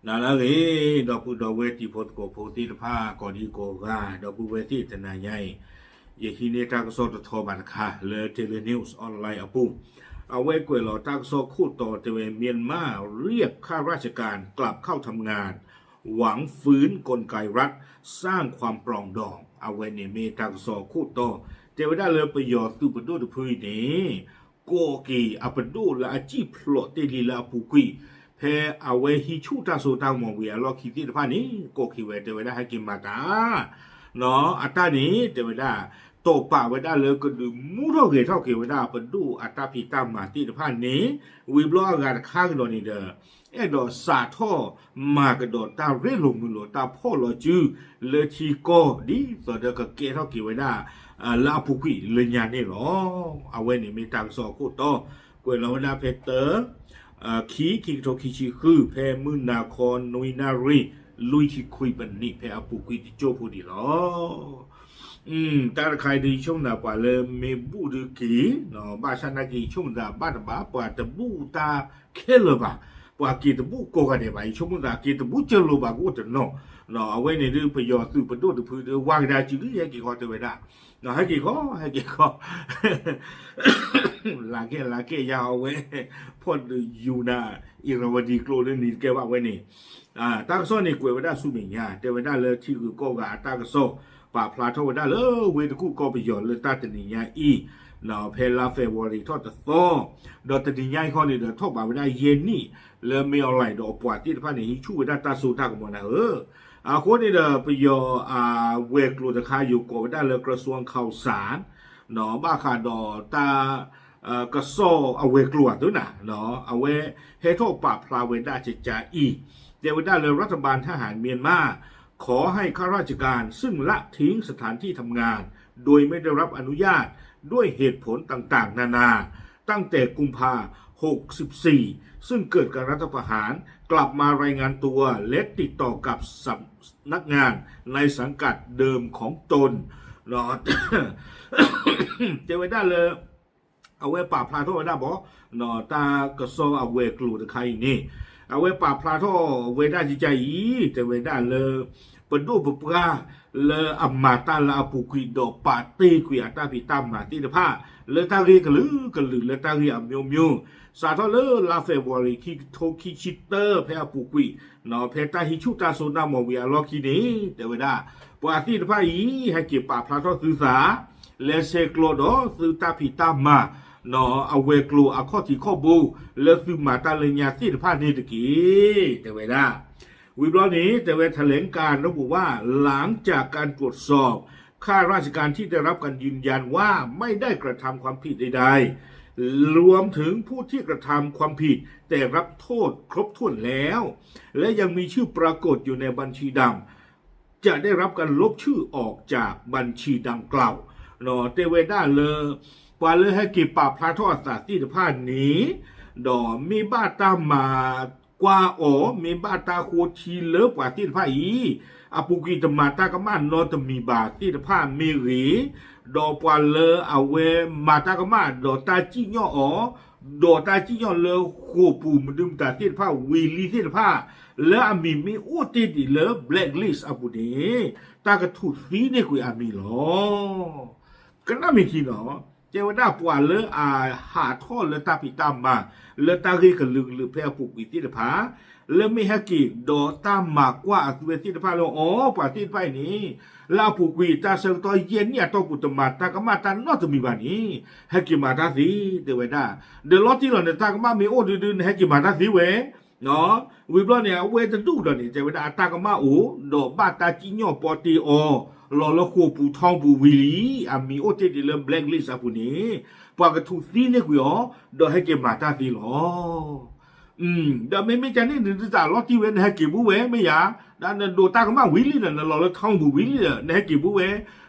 နၤလၢအဂ့ၤ ဒီပုၢ်ဒီဝဲၢ်တံၤဖိသကိးဖိသ့ၣ်တဖၣ် ကိးဒံကိးဂၤ ဒီပုၢ်ဝဲၢ်သ့ၣ်တနၤညါအံၤ ယဟံးန့ၢ်တၢ်ကစီၣ်တထီဘၣ်တခါလၢ Daily News Online အပူၤ, အဝဲကွဲးလီၤတၢ်ကစီၣ်ခိၣ်တီတဲဝဲ မြန်မာ เรียกข้าราชการกลับเข้าทำงาน หวังฟื้นกลไกรัฐ สร้างความปรองดอง အဝဲန့ၣ်မ့ၢ်တၢ်ကစီၣ်ခိၣ်တီ တဲဝဲဒၣ်လၢပယီၤသုးပဒိၣ်တဖုအံၤန့ၣ် ကိးက့ၤအပဒိၣ်လၢအစံၣ်ဖျိးတ့ၢ်လံလၢအပူၤကွံာ် ဖဲအဝဲဟံးဆူၣ်တၢ်စိတၢ်ကမီၤဝံၤအလီၢ်ခံသ့ၣ်တဖၣ်န့ၣ် ကိးက့ၤဝဲတဲဝဲဒၣ်ဟဲက့ၤမၤတၢ် အတၢ်န့ၣ် တဲဝဲဒၣ် တိာ်ပာ်ဝဲဒၣ်လၢကဒုးမူထီၣ်ဂဲၤထီၣ်က့ၤဝဲဒၣ်ပဒိၣ်အတၢ်ဖံးတၢ်မၤသ့ၣ်တဖၣ်န့ၣ် ဝံၤဘျီအဂၤတခါကဒီးန့ၣ်ဒီး အဲၣ်ဒိးစးထီၣ်မၤကဒီးတၢ်ရ့လိာ်မုာ်လိာ်တၢ်ဖီၣ်လီၤစု လၢထံကီၢ် ဒ်သိးဒီးကကဲထီၣ်က့ၤဝဲဒၣ် လၢအပူၤကွံာ်လၢညါန့ၣ်လီၤ. အဝဲန့ၣ်မ့ၢ်တၢ်ကစီၣ်အခိၣ်တီ ကွဲးလီၤဝဲဒၣ်ဖဲတၢ ခံ ခံကထိခံဆံဃု ဖဲမုၢ်နၤခီနွံနၣ်ရံၣ် လွံၢ်ဆံခွံပနံး ဖဲအပူၤကွံာ်တကၠိဖိဒံးလီၤ. တၢ်တခါအံၤဒုး ယဆိကမိၣ်သးပှၤလၢမ့ၢ်ဘူၣ်ဒုးက့ၤ ဘၣ်ဆၣ်နာ်က့ၤ ယဆိကမိၣ်သးဘၣ်တဘၣ် ပှၤတဘူၣ်တၢ်ခဲလၢာ်ဘၣ်, ပှၤက့ၤတဘူၣ်ကိးဂၤဒဲးဘၣ်, ယဆိကမိၣ်သးက့ၤတဘူၣ်ကၢလိာ်ဘၣ်ကအိၣ်တနီၤ, အဝဲန့ၣ်ဒုး ပယီၤသုးပဒိၣ်တဖုဒုး ဝါကဒါစုလံ ဟဲက့ၤဃီတဲဝဲဒၣ်, ဟဲက့ၤဃီ ဟဲက့ၤဃီ လၤကဲ လၤကဲယါအဝဲ ဖီၣ်ဒုးယူၤနၤ အံၤရဝဒံကျိလၢနံၤတကဲဘၣ် အဝဲန့ၣ် တၢ်ကစီၣ်န့ၣ်ကွဲးဝဲဒၣ်ဆူမဲာ်ညါ တဲဝဲဒၣ်လၢထံဂုၤကီၢ်ဂၤအတၢ်ကစီၣ် ပာ်ဖျါထီၣ်ဝဲဒၣ်လၢဝ့ၢ်တကူၣ်ကီၢ်ပယီၤလၢတၢ်တနံၤညါအံၤ ဖဲလါ February ထီၣ်တသီ, ဒီးတနံၤညါအံၤခီန့ၣ်ဒီး ထီၣ်ဘးဝဲဒၣ်ယဲၢ်နံၣ် လၢမ့ၢ်အီၣ်လဲၣ်ဒီးအပှၤသ့ၣ်တဖၣ်န့ၣ် ဟံးဆူၣ်ဝဲဒၣ်တၢ်စိတၢ်ကမီၤနၤဧၢ, အဃိန့ၣ်ဒီး ပယီၤအဝဲၤကျိၤတခါယိၤကိးဝဲဒၣ်လၢ กระทรวงข่าวสาร ဘၣ်ဃးဒီးတၢ် ကစီၣ်အဝဲၤကျိၤအသိးနၤ, အဝဲဟဲထီၣ်ပာ်ဖျါဝဲဒၣ်ကကါအံၤ, တဲဝဲဒၣ်လၢ รัฐบาลทหารเมียนมาขอให้ข้าราชการซึ่งละทิ้งสถานที่ทำงานโดยไม่ได้รับอนุญาตด้วยเหตุผลต่างๆนานา ตั้งแต่กุมภา หกสิบสี่ ซึ่งเกิดการรัฐประหาร กลับมารายงานตัวและติดต่อกับสำนักงานในสังกัดเดิมของตน တဲဝဲဒၣ်လၢ အဝဲပာ်ဖျါထီၣ်ဝဲဒၣ်ဘၣ် တၢ်ကစီၣ်အဝဲၤကျိၤတခါအံၤန့ၣ်, အဝဲပာ်ဖျါထီၣ်ဝဲဒၣ်ကကါအံၤ တဲဝဲဒၣ်လၢ ပဒိၣ်ပပှၢ်လၢအမၤတၢ်လၢအပူၤကွံာ် ဒီးပာ်တ့ၢ်ကွံာ်အတၢ်ဖံးတၢ်မၤသ့ၣ်တဖၣ် လၢတၢ်ဂ့ၢ်ကလုာ်ကလုာ်လၢတၢ်ဂ့ၢ်အမျိုးမျိုး စးထီၣ်လၢလါ February ခံကထိခံဆံတၢ ဖဲအပူၤကွံာ် ဖဲတၢ်ဟံးဆူၣ်တၢ်စိတၢ်ကမီၤဝံၤအလီၢ်ခံန့ၣ် တဲဝဲဒၣ် ပှၤသ့ၣ်တဖၣ်အံၤ ဟဲက့ၤပာ်ဖျါထီၣ်သုသး လဲၤဆဲးကျိးဒီးသုတၢ်ဖံးတၢ်မၤ အဝဲၤကျိၤအခီၣ်ထံးခီၣ်ဘိ လၢသုမၤတၢ်လၢညါသ့ၣ်တဖၣ်န့ၣ်တက့ၢ် တဲဝဲဒၣ်. ဝံၤဘျီန့ၣ် တဲဝဲ แถลงการระบุว่า หลังจากการตรวจสอบ ข้าราชการที่ได้รับการยืนยันว่าไม่ได้กระทำความผิดใดๆ รวมถึงผู้ที่กระทำความผิดแต่รับโทษครบถ้วนแล้ว และยังมีชื่อปรากฏอยู่ในบัญชีดำ จะได้รับการลบชื่อออกจากบัญชีดังกล่าว တဲဝဲဒၣ်လၢ ပှၤလၢဟဲက့ၤပာ်ဖျါထီၣ်အသးသ့ၣ်တဖၣ်န့ၣ် ဒီးမ့ၢ်ဘၣ်တၢ်မၤကွၢ်အီၤ မ့ၢ်ဘၣ်တၢ်ဃိထံလၢပှၤသ့ၣ်တဖၣ်အံၤ အပူၤကွံာ်တမၤတၢ်ကမၣ်နီတမံၤဘၣ်သ့ၣ်တဖၣ်မ့ၢ်ဂ့ၤ, ဒီးပှၤလၢအဝဲမၤတၢ်ကမၣ်ဒီးတၢ်စံၣ်ညီၣ်အီၤ ဒီးတၢ်စံၣ်ညီၣ်လၢဃိာ်ပူၤမနုၤမတၤသ့ၣ်တဖၣ်ဝံၤလံသ့ၣ်တဖၣ် လၢအမံၤမ့ၢ်အိၣ်တ့ၢ်ဒံးလၢ blacklist အပူၤန့ၣ် တၢ်ကထူးသံန့ၢ်ကွံာ်အမံၤလီၤ. ကနၣ်မ့ၢ်ထံနီၤ, တဲဝဲဒၣ်ပှၤလၢအဟးထီၣ်လၢတၢ်ဖံးတၢ်မၤ လၢတၢ်ဂ့ၢ်ကလုာ်ကလုာ်ဖဲအပူၤကွံာ်သ့ၣ်တဖၣ် လၢမ့ၢ်ဟဲက့ၤဒီးတၢ်မၤကွၢ်အသုဝဲသ့ၣ်တဖၣ်လၢအီၤ ပှၤသ့ၣ်တဖၣ်အံၤန့ၣ် လၢအပူၤကွံာ်တၢ်ဆၢကတီၢ်ယဲၢ်နံၣ်အတီၢ်ပူၤတမၤတၢ်ကမၣ်တၢ်နီတမံၤဘၣ်န့ၣ် ဟဲက့ၤမၤတၢ်သ့ တဲဝဲဒၣ်. ဒီးလီၤတံၢ်လီၤန့ၣ် တၢ်ကမၣ်မ့ၢ်အိၣ်ဒုဒု နဟဲက့ၤမၤတၢ်သ့ဝဲ ဝံၤဘျီန့ၣ် အဝဲတဒူၣ်ဒီးန့ၣ် တဲဝဲဒၣ်အတၢ်ကမၣ်အိၣ် ဒီးဘၣ်တၢ်စံၣ်ညီၣ်ပီတ့ၢ်အီၤ လီၤလၢဃိာ်ပူၤထီပူၤဝံၤလံ အမံၤအိၣ်တ့ၢ်ဒံးလၢ blacklist အပူၤန့ၣ် ပှၤကထူးသံန့ၢ်ကွံာ်အီၤ ဒီးဟဲက့ၤမၤတၢ်သ့လီၤ. ဒီးမ့မ့ၢ်ကန့ၣ်န့ၣ် ဒုးတၢ်လီၤတံၢ်ဝဲ နဟဲက့ၤဘူးဝဲ မ့ၢ်ယၤ, ဒီးနဒိးတၢ်ကမၣ်ဝံၤလံဒီး နလီၤလၢထီပူၤဝံၤလံဒီး နဟဲက့ၤဘူးဝဲ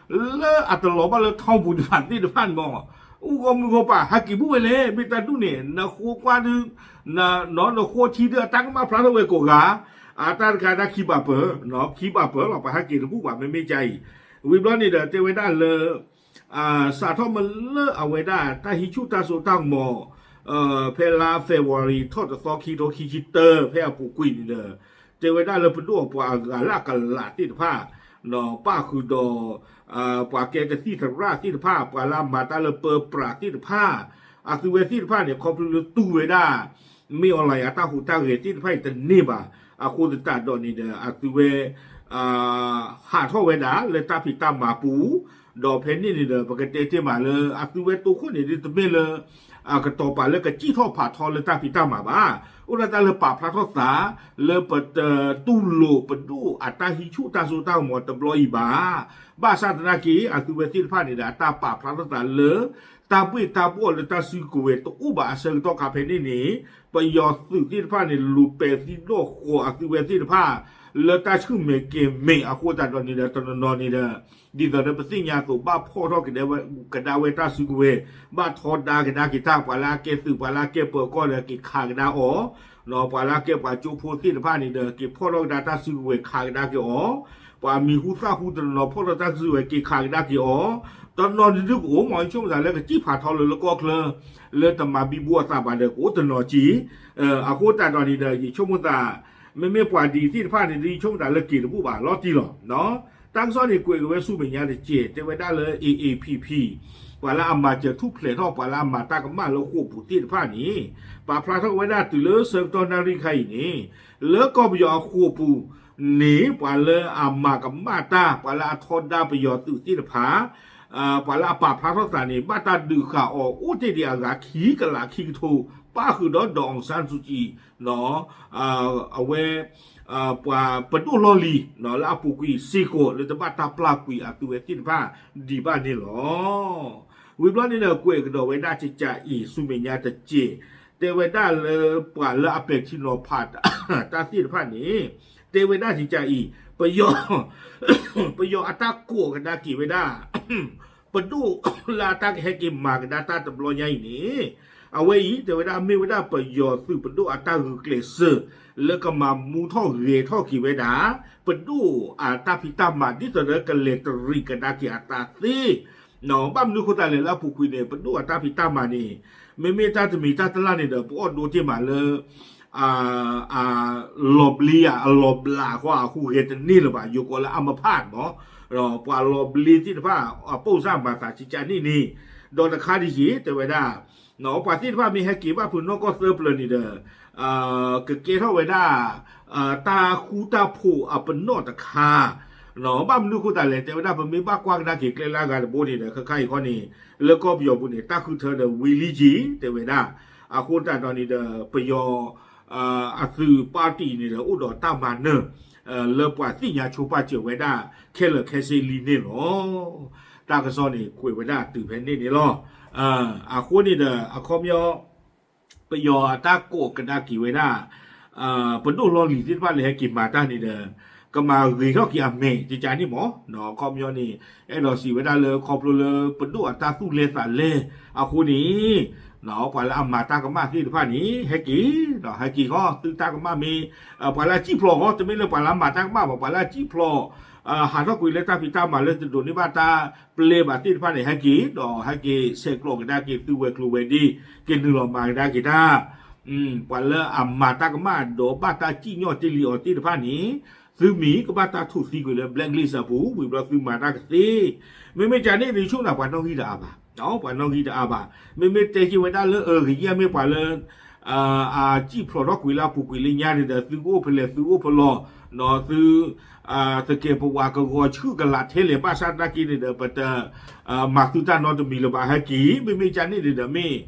လၢအတလီၤဘၣ်လၢထီပူၤတဖၣ်သ့ၣ်တဖၣ်န့ၣ်မး အိၣ်ဂီၢ်မုၢ်ဂီၢ်ပၤ ဟဲက့ၤဘူးဝဲလဲၣ် မ့ၢ်တၢ်ဒူၣ်န့ၣ် နဃိကွၢ်ဒုး နဃိထံဒုး အတၢ်ကမၣ်ဖျါထီၣ်ဝဲကိးဂၤ, အတၢ်တခါတၢ်ခံဘၣ်ပၢၢ်, ခံဘၣ်ပၢၢ်လီၤ ပှၤဟဲက့ၤတဘူၣ်ဘၣ် မ့မ့ၢ်ကါအံၤ, ဝံၤဘျီန့ၣ်ဒီး တဲဝဲဒၣ်လၢ စးထီၣ်မ့ၢ်လၢအဝဲဒၣ် တၢ်ဟံးဆူၣ်တၢ်စိတၢ်ကမီၤ ဖဲလါ February ထီၣ်တသီ ခံထိခံဆံတၢ ဖဲအပူၤကွံာ်န့ၣ်ဒီး တဲဝဲဒၣ်လၢပဒိၣ်အပှၤအဂၤလၢအကလးသ့ၣ်တဖၣ် ပၣ်ဃုာ်ဒီး ပှၤကဲကသံၣ်သရၣ်သ့ၣ်တဖၣ် ပှၤလၢအမၤတၢ်လၢပၢပြးသ့ၣ်တဖၣ် အသုဝဲသ့ၣ်တဖၣ်န့ၣ် ခီဖျိလၢတူၢ်ဝဲဒၣ် မ့ၢ်အီၤလၢအတၢ်ဟူးတၢ်ဂဲၤသ့ၣ်တဖၣ်အံၤတန့ၢ်ဘၣ်. အဃိသတးဒီးန့ၣ်ဒီး အသုဝဲ ဟးထီၣ်ဝဲဒၣ်လၢတၢ်ဖံးတၢ်မၤပူၤ, ဒီးဖဲန့ၣ်န့ၣ်ဒီး ပကတဲတ့ၢ်မးလၢအသုဝဲတိခိၣ်န့ၣ်ဒ်တမ့ၢ်လၢ အကတီၤပာ်လၢကစံၣ်ထီၣ်ဖးထီလၢတၢ်ဖံးတၢ်မၤဘၣ်. အိၣ်ဒၣ်တၢ်လၢပာ်ဖျါထီၣ်သး လၢပတတူၢ်လိာ်ပဒိၣ်အတၢ်ဟံးဆူၣ်တၢ်စိတၢ်ကမီၤတဘျီအံၤဘၣ်. ဘၣ်ဆၣ်သနာ်က့ အသုဝဲသ့ၣ်တဖၣ်န့ၣ်ဒီး အတၢ်ပာ်ဖျါထီၣ်သးလၢ တၢ်ဘှ့ၣ်တၢ်ဘှီၣ်လၢတၢ်စုကဝဲၤတအိၣ်ဘၣ်အဆၢကတီၢ်ခါဖဲန့ၣ်န့ၣ် ပယီၤသုးသ့ၣ်တဖၣ်န့ၣ် လူၤပဲာ်သံဒိၣ်ဃီၤအသုဝဲသ့ၣ်တဖၣ် လၢတၢ်ဆူၣ်မဲာ်ကဲၤမဲာ်အဃိသတးဒီးန့ၣ်ဒီး တနီၤနီၤန့ၣ်ဒီး ဒ်သိးဒီးပသ့ၣ်ညါအသိး ဘၣ်ဖီၣ်ထီၣ်ကဒါဝဲတၢ်စုကဝဲၤ, ဘၣ်ထီဒါကဒါက့ၤတၢ်, ပှၤလၢအကဲသုး ပှၤလၢအကဲပၢၤကီၢ်ဒီးက့ၤခးကဒါအီၤ, ပှၤလၢအကဲပှၤကၠိဖိသ့ၣ်တဖၣ်န့ၣ်ဒီး က့ၤဖီၣ်ထီၣ်ကဒါတၢ်စုကဝဲၤခးကဒါက့ၤအီၤ, ပှၤမံၤဟူသၣ်ဟူတနီၤနီၤဖီၣ်ထီၣ်တၢ်စုကဝဲၤက့ၤခးကဒါက့ၤအီၤ, တနီၤန့ၣ်ဒုကအိၣ်မး ယဆိကမိၣ်သးလၢကစံၣ်ဖးထီလၢလၢကီၢ်ချၢ လၢတမၤဘံဘူအသးဘၣ်ဒီးကအိၣ်တနီၤက့ၤ, အဃိသတးဒီးန့ၣ်ဒီး ယဆိကမိၣ်သး မ့မ့ၢ်ပှၤဒ်သ့ၣ်တဖၣ်န့ၣ်ဒု ယဆိကမိၣ်သးလၢက့ၤတဘူၣ်ဘၣ်လီၤတံၢ်လီၤ. တၢ်ကစီၣ်န့ၣ်ကွဲးက့ၤဝဲဆူမဲာ်ညါတစဲး တဲဝဲဒၣ်လၢ A A P P ပှၤလၢအမၤစၢၤထူၣ်ဖျဲးထီၣ် ပှၤလၢအမၤတၢ်ကမၣ်လၢဃိာ်ပူၤသ့ၣ်တဖၣ်န့ၣ် ပာ်ဖျါထီၣ်ဝဲဒၣ်တုၤလၢဆၢကတီၢ်နၣ်ရံၣ်ခါအံၤန့ၣ် လၢကီၢ်ပယီၤအဃိာ်ပူၤန့ၣ် ပှၤလၢအမၤကမၣ်တၢ် ပှၤလၢအထီဒါပယီၤသုးသ့ၣ်တဖၣ် ပှၤလၢအပာ်ဖျါထီၣ်သးန့ၣ် ဘၣ်တၢ်ဒုးဃာ်အီၤအိၣ်တ့ၢ်ဒံးအဂၤခံကလးခံကထိ ပၣ်ဃုာ်ဒီး ဒေါ်အောင်ဆန်းစုကြည် အဝဲ ပှၤပဒိၣ်လီၢ်လံၤ လၢအပူၤကွံာ်စ့ၢ်ကီးလၢတဘၣ်တၢ်ပျၢ်ကွံာ်အသုဝဲသ့ၣ်တဖၣ်ဒံးဘၣ်န့ၣ်လီၤ. ဝံၤဘျီန့ၣ်ဒီး ကွဲးကဒီးဝဲဒၣ်ကကးအံၤ ဆူမဲာ်ညါတစဲး တဲဝဲဒၣ်လၢပှၤလၢအပဲာ်ထံနီၤဖးတၢ်သ့ၣ်တဖၣ်န့ၣ် တဲဝဲဒၣ်ကကးအံၤ ပယီၤ ပယီၤအတၢ်ကိးကဒါက့ၤဝဲဒၣ် ပဒိၣ်လၢအတၢ်ကဟဲက့ၤမၤကဒါတၢ်တဘျီညါအံၤန့ၣ် အဝဲအံၤ တဲဝဲဒၣ်မ့ၢ်ဝဲဒၣ်ပယီၤသုးပဒိၣ်အတၢ်ဂုာ်ကျဲးစၢး လၢကမၤမူထီၣ်ဂဲၤထီၣ်က့ၤဝဲဒၣ် ပဒိၣ်အတၢ်ဖံးတၢ်မၤဒ်သိးဒီးကလဲၤတရံးကဒါက့ၤအသးသ့ ဘၣ်မနုၤအဃိသတးလဲၣ်လၢအပူၤကွံာ်န့ၣ် ပဒိၣ်အတၢ်ဖံးတၢ်မၤန့ၣ် မ့မ့ၢ်တၢ်တမံၤတၢ်တလၢ်န့ၣ်ဒီး ပအီၣ်ဒိတ့ၢ်မးလၢ လီၤဘျ့ဧါ အလီၤဘျးဃီ အဟူးဂဲၤတန့ၢ်လၢၤဘၣ် ယိၤကိးလၢအမဖးမး ပှၤလီၤဘျ့သ့ၣ်တဖၣ် အပိၢ်စၢ်မၤသးကကးန့ၣ်န့ၣ် ဒီးတခါဒ်ယံၤ တဲဝဲဒၣ် ပှၤသ့ၣ်တဖၣ်မ့ၢ်ဟဲက့ၤဘၣ်ဖုးနီၢ်ကီၢ်သၢပျၢၤန့ၣ်ဒီး ကကဲထီၣ်ဝဲဒၣ် တၢ်ဃူတၢ်ဖိးအပနီၣ်တခါ ဘၣ်မနုၤအဃိသတးလဲၣ် တဲဝဲဒၣ် ပမ့ၢ်ဘၣ်ကွၢ်ကဒါက့ၤကျဲလၢအဂၤတဘိန့ၣ်ဒီး ခဲခါအံၤခီန့ၣ် လၢကီၢ်ပယီၤပူၤန့ၣ် တၢ်ဃုထၢဒီးဝံၤလံက့ၤ တဲဝဲဒၣ် အဃိသတးဒီးန့ၣ်ဒီး ပယီၤ အသုး party န့ၣ်ဒီး အိၣ်ဒီးတၢ်မၤနၢၤ လၢပှၤသ့ၣ်ညါဆိပာ်စၢၤဝဲဒၣ် ခဲလၢာ်ခဲဆ့လံန့ၣ်လီၤ. တၢ်ကစီၣ်န့ၣ် ကွဲးဝဲဒၣ်တုၤဖဲန့ၣ်န့ၣ်လီၤ. အဃိန့ၣ်ဒီး အခီပညီ ပယီၤအတၢ်ကိးကဒါက့ၤဝဲဒၣ် ပဒိၣ်လီၢ်လံၤသ့ၣ်တဖၣ်လၢဟဲက့ၤမၤတၢ်န့ၣ်ဒီး ကမၤဂ့ၤထီၣ်က့ၤအမဲာ်ကကးန့ၣ်မး အခီပညီန့ၣ် အဲၣ်ဒိးစံးဝဲဒၣ်လၢခီဖျိလၢပဒိၣ်အတၢ်သူၣ်လဲသးလဲ အဃိန့ၣ် ပှၤလၢအမၤတၢ်ကမၣ်သ့ၣ်တဖၣ်န့ၣ် ဟဲက့ၤ ဟဲက့ၤဃီ သုတၢ်ကမၣ်မ့ၢ် ပှၤလၢအစံၣ်ဖျိးဃီ တမ့ၢ်လၢပှၤလၢအမၤတၢ်ကမၣ်ဘၣ် ပှၤလၢအစံၣ်ဖျိး ဟးထီၣ်ကွံာ်လၢတၢ်ဖံးတၢ်မၤလၢတဒိးန့ၢ်ဘၣ်တၢ်ပျဲဘၣ်သ့ၣ်တဖၣ်န့ၣ် ဟဲက့ၤ ဒီးဟဲက့ၤဆဲးကျိးကဒါက့ၤသုဝဲၤကျိၤဝဲၤဒ့ ကနုာ်လီၤမၤကဒါက့ၤတၢ် ပှၤလၢအမၤတၢ်ကမၣ်ဒီးဘၣ်တၢ်စံၣ်ညီၣ်တ့ၢ်လံအီၤသ့ၣ်တဖၣ်န့ၣ် သုမ့ၢ်ကဘၣ်တၢ်ထိၣ်သံကွံာ်လၢ blacklist အပူၤ ဝံၤဘျီသုမၤတၢ်ကသ့ မ့မ့ၢ်ကန့ၣ်ဒ်ဆိကမိၣ်ပှၤနီၣ်ဂံၢ်တအါဘၣ် ပှၤနီၣ်ဂံၢ်တအါဘၣ် မ့မ့ၢ်တဲက့ၤဝဲဒၣ်လၢအဂ့ၤယဲၢ်မ့ၢ်ပှၤလၢ အစံၣ်ဖျိးထီၣ်ကွံာ်လၢအပူၤကွံာ်လၢညါန့ၣ်ဒီး သုကအိၣ်ဖဲလဲၣ် သုအိၣ်ဖဲလဲၣ် သု သကဲးပဝးကဂီၤဆူၣ်ကလာ်ထဲလဲၣ် ဘၣ်ဆၣ်သနာ်က့န့ၣ်ဒီး ပတ မၤသုတၢ်နီတမံၤလၢၤဘၣ် ဟဲက့ၤ မ့မ့ၢ်ကန့ၣ်န့ၣ်ဒီးမ့ၢ်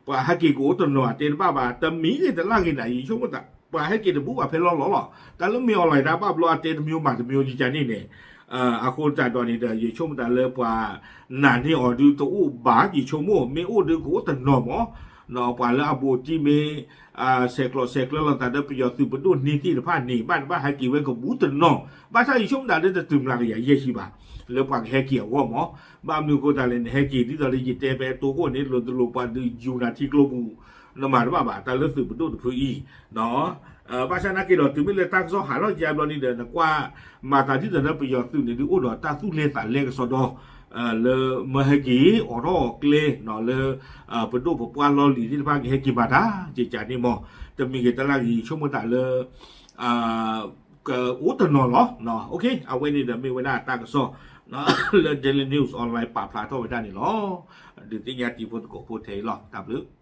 ပှၤဟဲက့ၤကအိၣ်တနီၤအတဲတဘၣ်ဘၣ် တမံၤဂ့ၤတလၢ်ဂ့ၤနၤ ယဆိကမိၣ်သး ပှၤဟဲက့ၤတဘူးဘၣ်ဖဲလီၢ်လီၢ်လီၤ တၢ်လၢမ့ၢ်အီၤလီၤတၢ်ဘၣ်ဘျီအတဲတမံၤမၤတမံၤကန့ၣ်န့ၣ် အဃိသတးဒီးန့ၣ်ဒီး ယဆိကမိၣ်သးလၢပှၤနာ်န့ၢ်အီၤဒုတအိၣ်ဘၣ် ယဆိကမိၣ် မ့ၢ်အိၣ်ဒုကအိၣ်တနီၤမး ပှၤလၢအဘူးတံၢ်မ့ၢ် ဆဲးကျိးဆဲးကျၢလိာ်သးဒီးပယီၤသုးပဒိၣ်န့ၢ်သ့ၣ်တဖၣ်န့ၣ် ဘၣ်တဘၣ်ဟဲက့ၤဝဲကဘူးတနီၤ ဘၣ်ဆၣ်ယဆိကမိၣ်သးလၢတတုၤမျးကယၤယဲၢ်ဆံဘၣ် လၢပှၤကဟဲက့ၤအဂီၢ်မး ဘၣ်မနုၤအဃိသတးလဲၣ် နဟဲက့ၤဒ်သိးလၢယတဲဖဲတိခိၣ်န့ၣ် လိၤတလိၤပှၤဒုးယူၤနၤထံကျိပူၤ နမၤတဘၣ်ဘၣ် တၢ်လၢသုးပဒိၣ်တဖုအံၤ ဘၣ်ဆၣ်သနာ်က့ဒီး တုၤမ့ၢ်လၢတၢ်ကစီၣ်ဟးထီၣ်ယါဘျီန့ၣ်ဒီး နကွၢ်မၤသးဒ်သိးလၢပယီၤသုးန့ၣ်ဒုးအိၣ်ဒီးတၢ်သူၣ်လဲသးလဲကစီဒီ လၢမဟဲက့ၤအိးထီၣ်အကျဲလၢ ပဒိၣ်ပပှၢ်လီၢ်လံၤသ့ၣ်တဖၣ်ကဟဲက့ၤမၤတၢ် ကကန့ၣ်မး, တမံၤဂ့ၤတလၢ်ဂ့ၤ ဆိကမိၣ်သးလၢ ကအိၣ်တနီၤလီၤ. အဝဲန့ၣ်ဒီးမ့ၢ်ဝဲဒၣ်တၢ်ကစီၣ် လၢ Daily News Online ပာ်ဖျါထီၣ်ဝဲဒၣ်န့ၣ်လီၤ. ဒုးသ့ၣ်ညါတံၤဖိသကိးဖိထဲအံၤလီၤ. တၢ်ဘျုး